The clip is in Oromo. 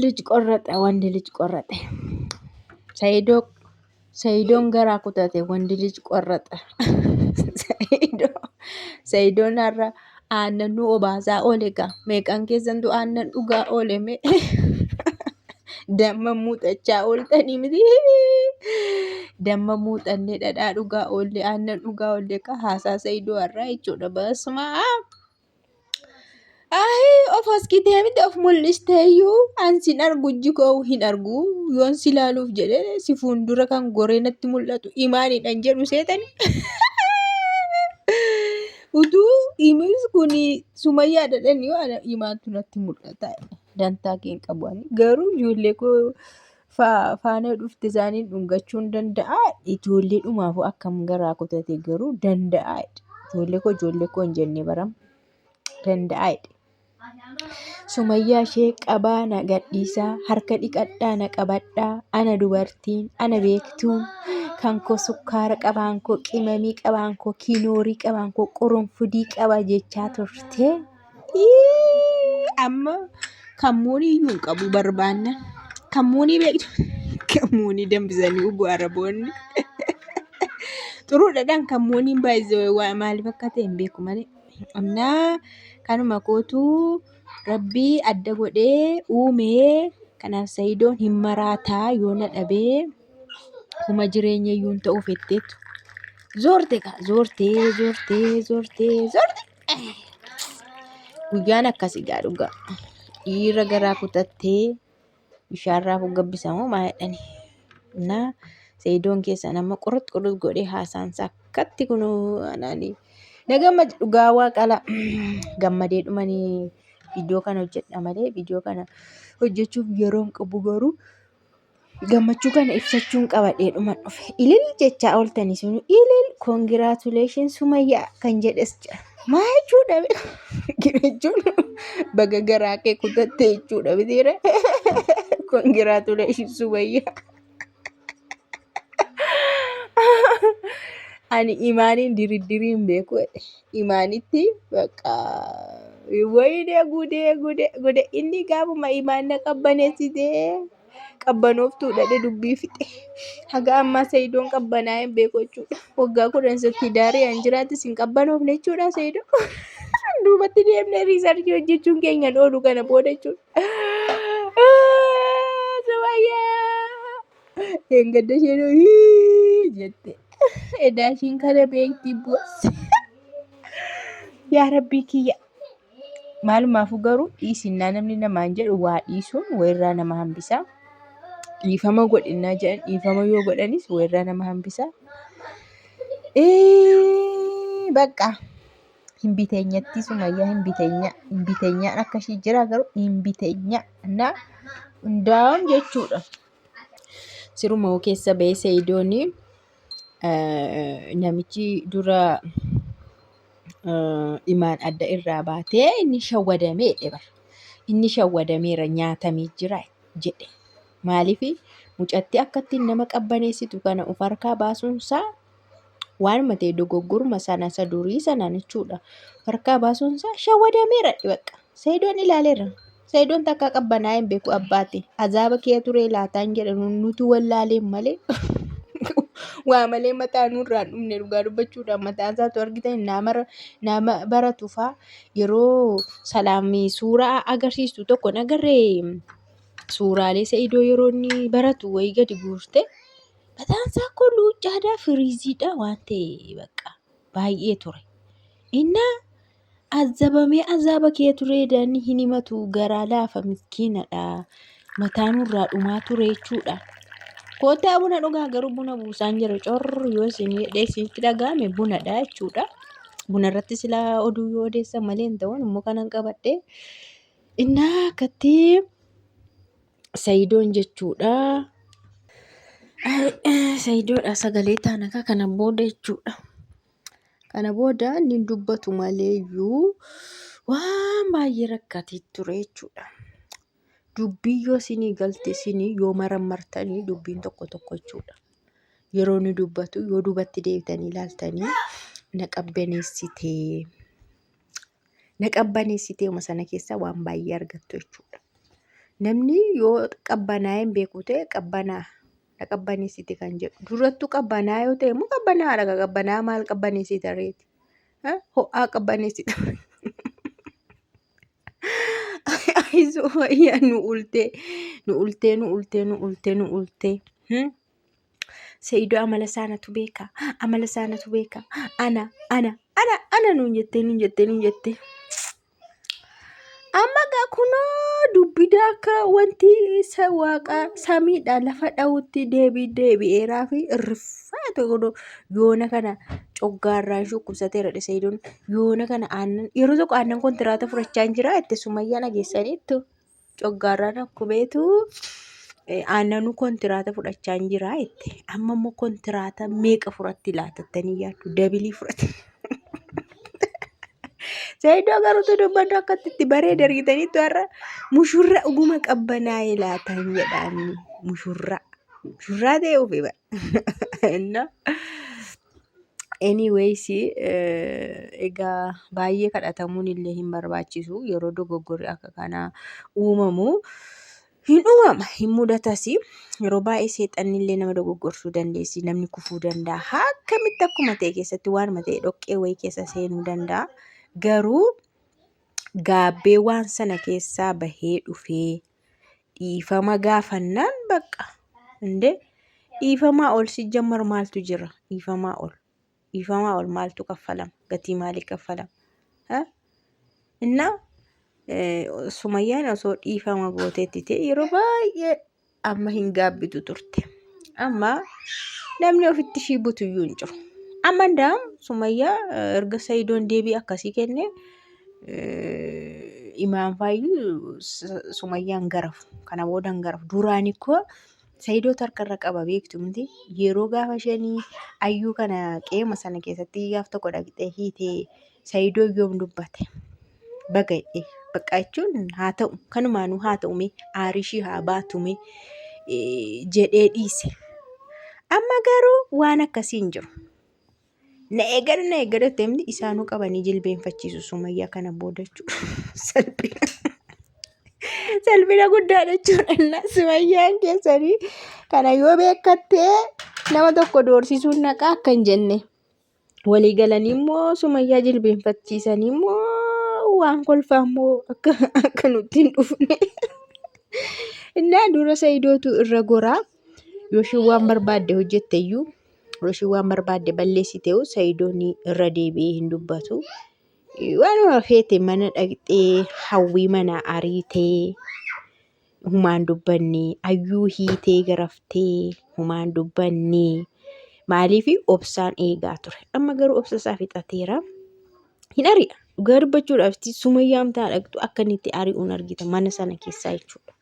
ልጅ ቆረጠ፣ ወንድ ልጅ ቆረጠ። ሰይዶ ሰይዶን garaa kutate ወንድ ልጅ ቆረጠ። ሰይዶ ሰይዶን har'a aannan nu obaasaa oole gaa meeqaan keessantu aannan dhugaa oole mee damma muuxachaa ooltanii miti damma muuxannee dhadhaa dhugaa oolle aannan dhugaa oolle kaa haasaa Sayidoo har'aa jechuudha basmaa. Ayi of askitee miti of mul'isteeyyuu an sin argu ijji koo hin argu yoon si ilaaluuf jedhee si fuuldura kan goree natti mul'atu imaanidhan jedhu seetani. Utuu imis kun sumayyaa dhadhan yoo ana imaantu natti mul'ata. Dantaa kee hin qabu ani. Garuu ijoollee koo faana dhufte isaaniin dhungachuu hin danda'a. Ijoollee dhumaafuu akkam garaa kutate garuu danda'a. Ijoollee koo ijoollee koo hin jenne baram. Danda'a jedhe. Sumayyaa ishee qabaa na gadhiisaa, harka dhiqadhaa na qabadhaa, ana dubartiin, ana beektuun, kan koo sukkaara qabaan koo, qimamii qabaan koo, kinoorii qabaan koo, qurunfudii qaba jechaa turte. Amma kammuunii iyyuu hin qabu barbaanna. Kammuunii beektu kammuunii danfisanii dhugu araboonni. Xuruudhaadhaan kammuuniin baay'isee maaliif akka ta'e hin beeku malee. Innaa kanuma kootu rabbii adda godhee uumee kanaaf sayidoon hin maraataa yoo na dhabee kuma jireenya iyyuu hin ta'uuf jetteetu zoorte kaa zoortee zoortee zoortee zoorte guyyaan akkasii gaa dhugaa dhiira garaa kutattee bishaan raafuu gabbisa moo maa jedhani. Na Sayidoon keessan amma qurux qurux godhee haasaan isaa akkatti kunuu anaani. Na gammad dhugaa waaqala gammadee dhumanii viidiyoo kana hojjedha malee viidiyoo kana hojjechuuf yeroo hin qabu garuu gammachuu kana ibsachuun qabadhee dhuman dhufe. Ilil jechaa ooltanii sunu ilil koongiraatuleeshin sumayyaa kan jedhes jira. Maa jechuudha jechuun baga garaa kee kutatte jechuudha mitiire. Congratulations Sumayyaa. Ani imaaniin diriddirii hin beeku jedhe. Imaanitti bakka wayinee gudee gudee gudee inni gaafuma imaan na qabbaneessitee qabbanooftuu dhadhe dubbii fixe. Haga ammaa Sayidoon qabbanaa'ee hin beeku jechuudha. Waggaa 10 isatti daarii an jiraatis hin qabbanoofne jechuudha Sayidoo. Duubatti deemnee riisarchii hojjechuun keenya hin oolu kana booda jechuudha. Sumayyaa! Eengadda isheen hii jette. Edaa ishiin kana beekti boos. Yaa Rabbii kiyya. Maalumaafuu garuu dhiisinnaa namni namaan jedhu waa dhiisuun wayirraa nama hambisa. Dhiifama godhinnaa jedhan dhiifama yoo godhanis wayirraa nama hambisa. Bakka hin biteenyattii sumayyaa hin biteenya hin biteenyaan akka ishii jira garuu hin biteenya na hundaa'uun jechuudha. Siruma keessa ba'ee Sa'idooni namichi dura imaan adda irraa baatee inni shawwadamee jedhe bar. Inni shawwadameera nyaatamee jira jedhe. Maaliif mucattii akka ittiin nama qabbaneessitu kana of harkaa baasuunsaa waanuma ta'e dogoggoruma sana isa durii sanaan jechuudha. Of harkaa baasuunsaa shawwadameera bakka. Sayidoon ilaaleera. Sayidoon takka qabbanaa'ee hin beeku abbaate. Azaaba kee turee laataan jedha nuti wallaaleen malee. Waa malee mataa nurraa hin dhumne dhugaa dubbachuudhaan mataan isaatu argitan nama baratu faa yeroo salaamii suuraa agarsiistu tokko hin agarree suuraalee Sa'idoo yeroo inni baratu wayii gadi guurte mataan isaa akkoo luuccaadhaa firiiziidhaa waan ta'e bakka baay'ee ture. Innaa Azabamee azaaba kee turee daanni hin himatu garaa laafa miskiinadha. Mataa nurraa dhumaa ture jechuudha. Koottaa buna dhugaa garuu buna buusaan jira corr yoo isin jedhee isinitti dhaga'ame bunadha jechuudha. Buna irratti silaa oduu yoo odeessan malee hin ta'u immoo kanan qabadhe. Innaa akkatti Sayidoon jechuudha. Sayidoodha sagalee taana kana booda jechuudha. Kana booda inni hin dubbatu maleeyyuu waan baay'ee rakkatee ture jechuudha. Dubbii yoo isinii galte isinii yoo marammartanii dubbiin tokko tokko jechuudha. Yeroo inni dubbatu yoo duubatti deebitanii ilaaltanii na qabbaneessitee na qabbaneessitee uma sana keessaa waan baay'ee argattu jechuudha. Namni yoo qabbanaa'ee hin beeku ta'e qabbanaa na qabbaneessite kan jedhu. Durattuu qabbanaa yoo ta'e immoo qabbanaadha. Qabbanaa maal qabbaneessita reeti? Ho'aa qabbaneessita. Ayizoo wayyaa nu ultee nu ultee nu ultee nu ultee nu ultee. Se'idoo amala isaa natu beeka amala isaa natu beeka ana ana ana ana nuun jettee nuun jettee nuun jettee. Amma gaa kunoo dubbida akka wanti isa waaqa samiidha lafa dha'utti deebii deebi'eeraa fi irrifaate kunoo yoona kana coggaarraan shukkubsateera dha Se'idoon yoona kana aannan yeroo tokko aannan kontiraata fudhachaa hin jira itti sumayyaa dhageessaniittu coggaarraan akkumeetu aannanuu kontiraata fudhachaa hin jira itti amma immoo kontiraata meeqa fudhatti laatattanii yaaddu dabilii fudhatti. Se'idoo garuutu dubbadhu akkatti itti bareeda argitaniittu har'a mushurra dhuguma qabbanaa'ee laatan jedhaan mushurraa mushurraa ta'e ofi bara. Inna Anyways egaa baay'ee kadhatamuun illee hin barbaachisu yeroo dogoggorri akka kanaa uumamu hin uumama hin mudatas yeroo baay'ee seexanni illee nama dogoggorsuu dandeessi namni kufuu danda'a akkamitti akkuma ta'e keessatti waanuma ta'e dhoqqee wayii keessa seenuu danda'a garuu gaabbee waan sana keessaa bahee dhufee dhiifama gaafannaan bakka indee dhiifamaa ol si jammar maaltu jira dhiifamaa ol dhiifamaa ol maaltu kaffalama gatii maalii kaffalama ha innaa sumayyaan osoo dhiifama gooteetti ta'e yeroo baay'ee amma hin gaabbitu turte amma namni ofitti ishii butuyyuu hin jiru amma ndaam sumayyaa erga sayidoon deebii akkasii kenne imaan faayyuu sumayyaan garafu kana booda hin garafu duraan ikkoo sayidoo harka irra qaba beektu miti yeroo gaafa isheen ayyuu kana qeema sana keessatti gaaf tokko dhaqxee hiitee sayidoo yoom dubbate baga jedhee bakka jechuun haa ta'u kanumaanuu haa ta'u mee aarishii haa baatu mee jedhee dhiise amma garuu waan akkasii hin jiru. Na eegadhu na eegadhu jettee himti isaanuu qabanii jilbeenfachiisu sumayyaa kana booda jechuudha. Salphina. Salphina guddaadha jechuudha. Innaa Sumayyaan keessanii kana yoo beekattee nama tokko doorsisuun naqaa akka hin jenne. Walii galanii immoo sumayyaa jilbeenfachiisanii immoo waan kolfaa immoo akka akka nutti hin dhufne. Innaa dura Sayidootu irra goraa yoo ishiin waan barbaadde hojjette iyyuu Yoo ishiin waan barbaadde balleessiteewu Sayidoon irra deebi'ee hin dubbatu. Waanuma feete mana dhaqxee hawwii mana ariitee humaan dubbanne ayyuu hiitee garaftee humaan dubbanne maaliif obsaan eegaa ture. Amma garuu obsa isaa fixateera. Hin ari'a. Dhugaa dubbachuudhaaf sumayyaa amtaa dhaqxu akka inni itti ari'uun argita mana sana keessaa jechuudha.